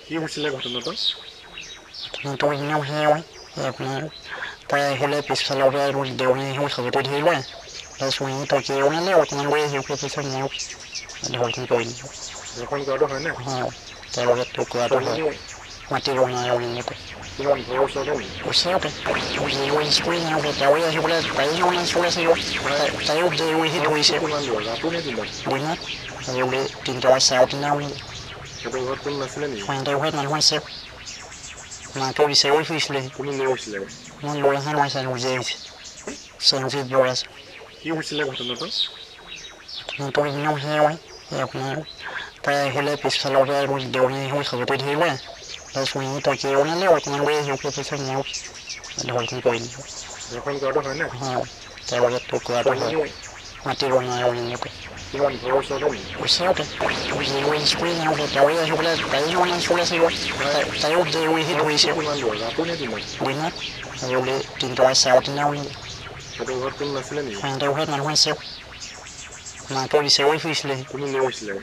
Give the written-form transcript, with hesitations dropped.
কি হৈছিলে ঘটনাটো? ধৰ্ষণ কৰাটো হয়নে? কিমান ঘৰৰ ওচৰতে নেকি? কিমান দূৰ, ৰাতি নে দিনত? সিহঁতৰ ঘৰত কোনো নাছিলে নেকি? কোনে লৈ গৈছিলে? কি হৈছিলে ঘটনাটো? ধৰ্ষণ কৰাটো হয়নে? কিমান ঘৰৰ ওচৰতে নেকি? কিমান দূৰ, ৰাতি নে দিনত? সিহঁতৰ ঘৰত কোনো নাছিলে নেকি? কোনে লৈ গৈছিলে?